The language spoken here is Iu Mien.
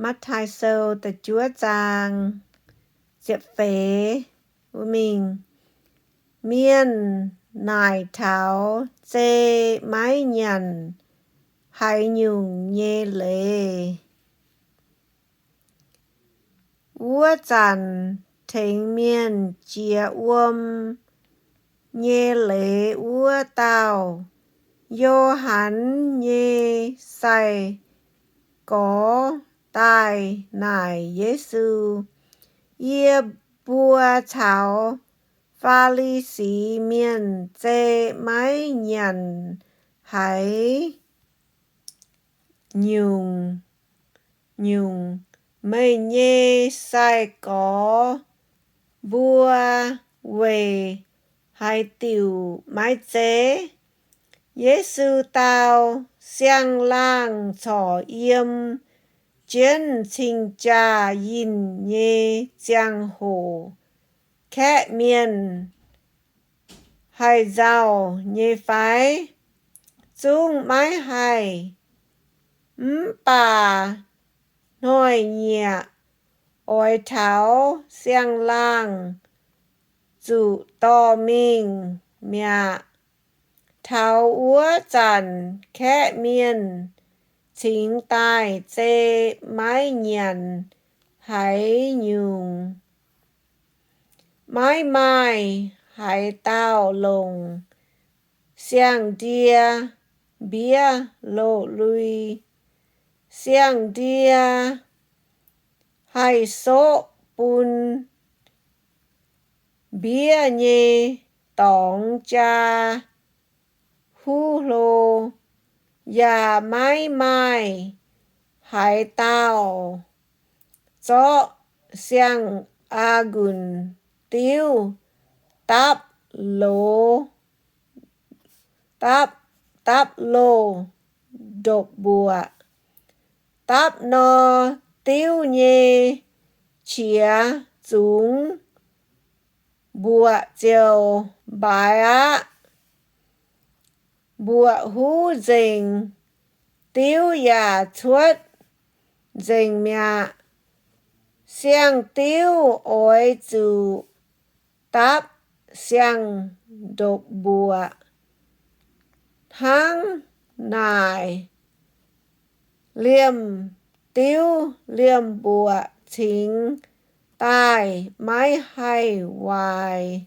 Matv^taai Sou da'juov zaang ziepc feix wuov mingh, mienh naaic taux zei maiv nyanc haaix nyungc nyei leiz. Wuov zanc tengx mienh jiex wuom nyei leiz wuov dauh Yo^han nyei sai-gorx daaih naaic Yesu, Yie mbuo caux Faa^li^si Mienh zei maiv nyanc haaix nyungc, nyungc. Meih nyei sai-gorx mbuo weic haaix diuc maiv zei? Yesu dau, Siang-laangh corc yiem jienv cing-jaa yinh nyei ziangh hoc kaeqv mienh haih nzauh nyei fai? Zungv maiv haih. Mv baac hnoi-nyieqc oix taux siang-laangh zuqc dorh mingh mi'aqv. Taux wuov zanc kaeqv mienh cingx daaih zei maiv nyanc haaix nyungc. Maiv maaih haaix dauh longc siang-ndie mbiev loz-lui. Siang-ndie haih soqv bun mbiev nyei dorngx jaa huv hlo, yaac maiv maaih haaix dauh zorqv siang-a'ngunc diuv dapv loz, dapv, dapv loz-ndopv-mbuoqc. Dapv nor, diuv nyei qiex zungx mbuoqc ziouc mbaaix aqv. Mbuoqc huv nzengc, diuv yaac cuotv nzengc mi'aqv. Siang-diuv oix zuqc dapv siang-ndopv-mbuoqc. Hnangv naaic, liemh diuv liemh mbuoqc cingx daaih maiv haih waaic.